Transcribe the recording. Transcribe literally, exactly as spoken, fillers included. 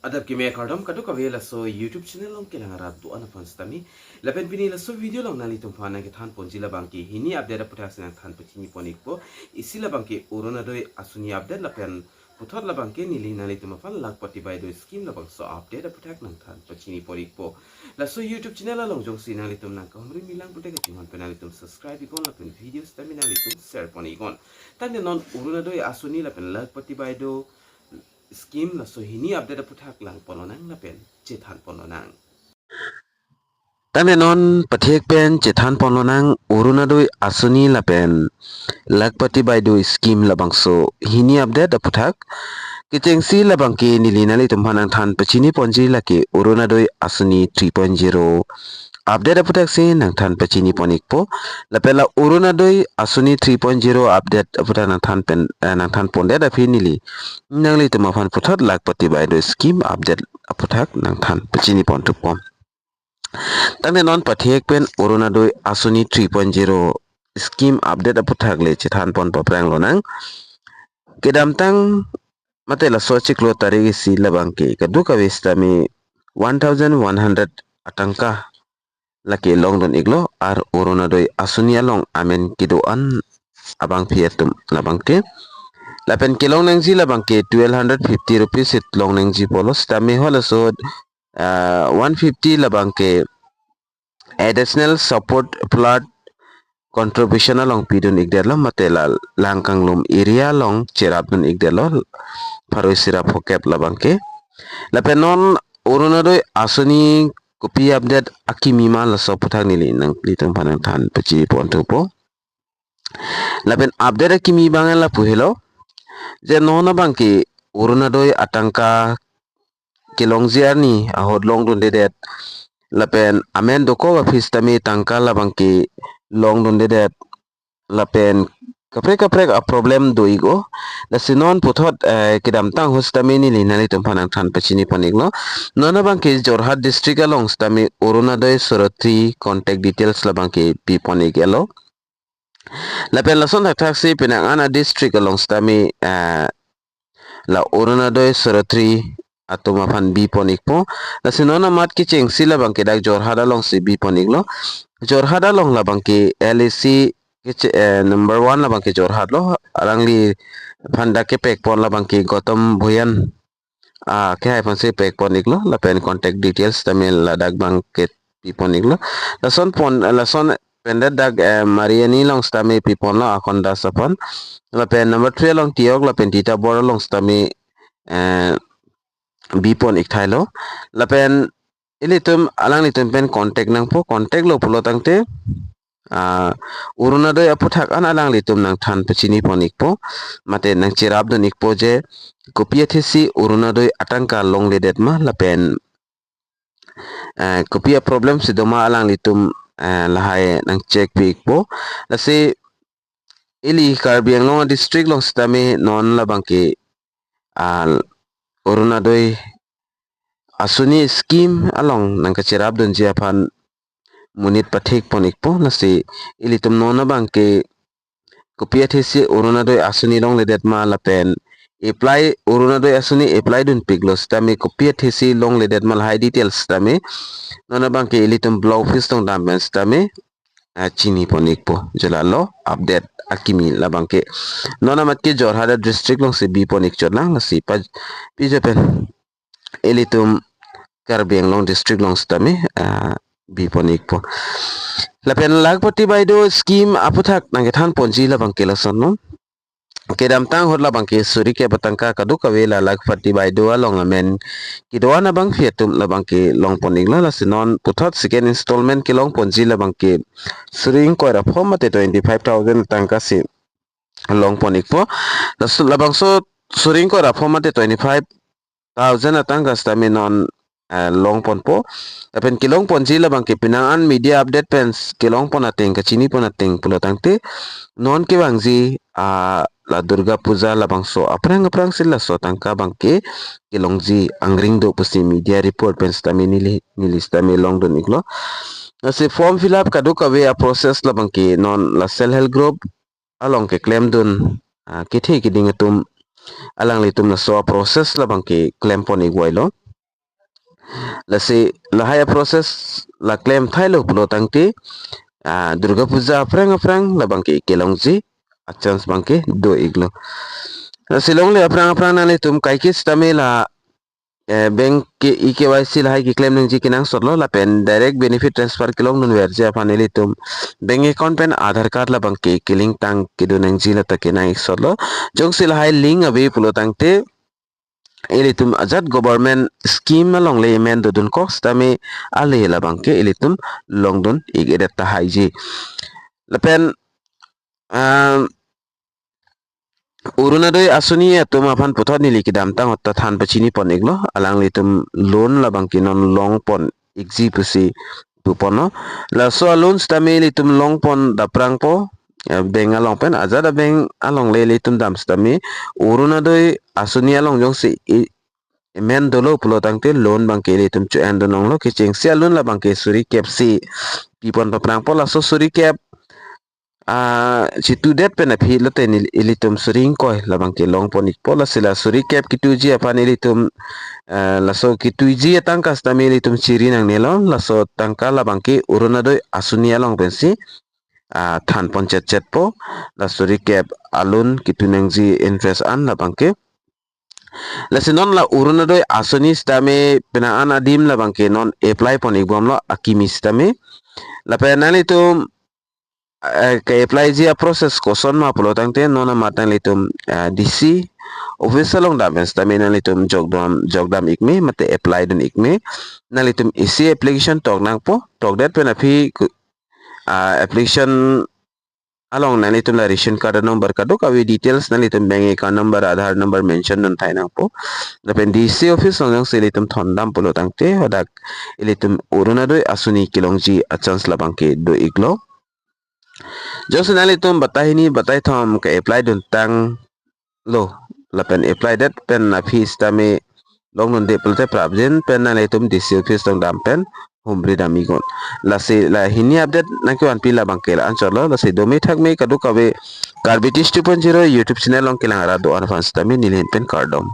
Adap keme kardom kadokave laso YouTube channel along kelang arat do-an aphan sitame. Lapen pini laso video along nanglitum aphan nangkethan ponji labangke hini update aputhak si nangthan pachini pon ikpo. Isi labangke Orunodoi Asoni update lapen puthot labangke neli nanglitum aphan Lakhpati Baideo scheme labangso update aputhak nangthan pachini pon ikpo. Laso YouTube channel along jongsi nanglitum nangkahumri milang pulote kachinghon pen nanglitum subscribe iknon lapen video sitame nanglitum share pon iknon. Tangte non Orunodoi Asoni lapen Lakhpati Baideo scheme laso hini update aputhak lang pon lonang lapen chethan pon lonang. Tangte non pathek pen chethan pon lonang Orunodoi Asoni lapen Lakhpati Baideo scheme labangso hini update aputhak. Kechengsi labangke neli nanglitum aphan nangthan pachini ponji lake Orunodoi Asoni three point zero update aputhak si nangthan pachini pon ikpo. Lapen la Orunodoi Asoni three point zero update aputhak nangthan pen, eh, nangthan pondet aphi neli nanglitum aphan puthot Lakhpati Baideo scheme update aputhak nangthan pachini pon thupo. Tangte non pathek pen Orunodoi Asoni three point zero scheme update aputhak le chethan pon paphrang lonang. Kedamtang mate laso chiklo tarik isi labangke kadokave sitame one thousand one hundred atangka lake longdun iklo, ar Orunodoi Asoni along amen kedo-an abangpi atum labangke. Lapen kelong nangji labangke twelve hundred fifty rupees si long nangji pulo sitame halaso, ah, one fifty labangke additional support flood contribution along pidun ikdetlo, mate la Langkanglum area along cherapdun ikdetlo, pharo isi ra phokep labangke. Lapen non Orunodoi Asoni kopi update akimi ma laso aputhak neli nanglitum aphan nangthan pachini pon thupo. Lapen update akimi abang lapu helo, je non abangke Orunodoi atangka kelongji arni ahut longdundedet. Lapen amen dokok aphi sitame tangka labangke longdundedet. Lapen kaprek kaprek a problem do iklo. Lasi non puthot, eh, kedamtang ahut sitame neli nanglitum aphan nangthan pachini pon iklo. Non abangke Jorhat district along sitame Orunodoi Sorotri contact details labangke pi pon iklo. Lapen lason thakthak si penang an a district along sitame, eh, la Orunodoi Sorotri atum aphan bi pon ikpo. Lasi non amat kechengsi labangke dak Jorhat along si bi pon iklo. Jorhat along labangke L A C keche-, eh, number one labangke Jorhat lo. Alangliphan dak kepek pon labangke Gautam Bhuyan, ah, kehai aphan si pek pon iklo. Lapen contact details tame ladak abangke pi pon iklo. Lason pon, lason pendet dak, eh, Mariani along sitame pi ponlo Akon Das aphan. Lapen number three along Tiok lapen Tita Bor along sitame, eh, bi pon ik thailo. Lapen ilitum alanglitum pen contact nangpo, contact lo pulo tangte, ah, Orunodoi aputhak an alanglitum nangthan pachini pon ikpo, mate nangcherapdun ikpo je kopi athesi Orunodoi atangka longledet ma lapen, eh, kopi a problem si do ma alanglitum, eh, lahai nangcheck pi ikpo. Lasi ili Karbi Anglong district along sitame non labangke, ah, Orunodoi Asoni scheme along nangkacherapdunji aphan monit pathek pon ikpo. Lasi ilitum non abangke kopi athesi Orunodoi Asoni longledet ma lapen apply, Orunodoi Asoni apply dunpiklo sitame kopi athesi longledet ma lahai details sitame non abangke ilitum block office along dam pen sitame, ah, chini pon ikpo. Je lalo update akimi labangke. Non amat ke Jorhat district along si bi pon ik chot lang, lasi pa pijo pen ilitum Karbi Anglong district along sitame, ah, bi pon ikpo. Lapen Lakhpati Baideo scheme aputhak nangkethan ponji labangke lason non. Kedamtang ahut labangke suri kep atangka kadokave la Lakhpati Baideo along amen kedo-an abangpi atum labangke long pon iklo. Lasi non puthot second installment kelong ponji labangke suri ingkoi ra pho mate twenty five thousand atangka si long pon ikpo. Laso labangso suri ingkoi ra pho mate twenty five thousand atangka sitame non, eh, long ponpo. Lapen kelong ponji labangke penang an media update pen s-, kelong pon ateng, kachini pon ateng pulo tangte non kevangji, ah, la Durga Puja labangso aphrang aphrang si laso atangka abangke kelongji angring do pusi media report pen sitame neli, neli sitame longdun iklo. Lasi form fill up kadokave a process labangke non la self help group along keklemdun, ah, kethe keding atum alanglitum laso a process labangke klem pon ikvoilo. Lasi lahai a-process la klem thailo pulo tangte, ah, Durga Puja aphrang aphrang labangke kelongji a-chance abangke do-iklo. Lasi longle aphrang aphrang nanglitum kaike sitame la, eh, bank ke e-K Y C lahai keklem nangji kenangsotlo lapen direct benefit transfer kelongdunverji aphan ilitum bank account pen Aadhaar card labangke ke-link tang kedo nangji lata kenangsotlo. Jongsi lahai link ave pulo tangte ilitum ajat government scheme alongle amen dodunkok sitame ale labangke ilitum longdun-ik-edet tahaiji. Lapen, ah, Orunodoi Asoni atum aphan puthot neli kedamtang ahut ta than pachini pon-iklo, alanglitum loan labangke non longpon-ikji pusi puponlo. Laso a-loan sitame ilitum longpon daprangpo, eh, bank along pen, ajat a-bank alongle ilitum dam sitame Orunodoi Asoni along jongsi i-, amen dolo pulo tangte loan abangke ilitum cho-endun longlo. Kechengsi a-loan labangke suri kep si pipon paprangpo. Laso suri kep, ah, chitudet pen aphi lote neli, ilitum suri ingkoi labangke longpon-ikpo. Lasi la suri kep kituji aphan ilitum, eh, laso kituji atangka sitame ilitum chiri nangnelo. Laso tangka labangke Orunodoi Asoni along pensi, ah, thanpon chetchetpo. La suri kep a-loan kitu nangji interest an labangke. Lasi non la Orunodoi Asoni sitame penang an adim labangke non apply pon-ikbomlo akimi sitame. Lapen nanglitum, eh, ke-applyji a-process kosonma pulo tangte non amat nanglitum, eh, D C office along dam pen sitame nanglitum jokdam, jokdam-ikme mate apply dun-ikme. Nanglitum isi application tok nangpo, tokdet pen aphi ku-, ah, application along nanglitum la ration card number kadokave details, nanglitum bank account number, Aadhaar number mention dun thai nangpo. Lapen D C office along jongsi ilitum thondam pulo tangte hadak ilitum Orunodoi Asoni kelongji a-chance labangke do-iklo. Jongsi nanglitum batai hini batai thom ke-apply dun tanglo lapen apply det pen aphi sitame longdunde pulote prapjin pen nanglitum D C office along dam pen humri dam-iknon. Lasi la hini update nangkevanpi labangke la-anchotlo. Lasi dome thakme kadokave Karbi Tish two point zero YouTube channel along kelang arat do-an aphan sitame neli ahin pen kardom.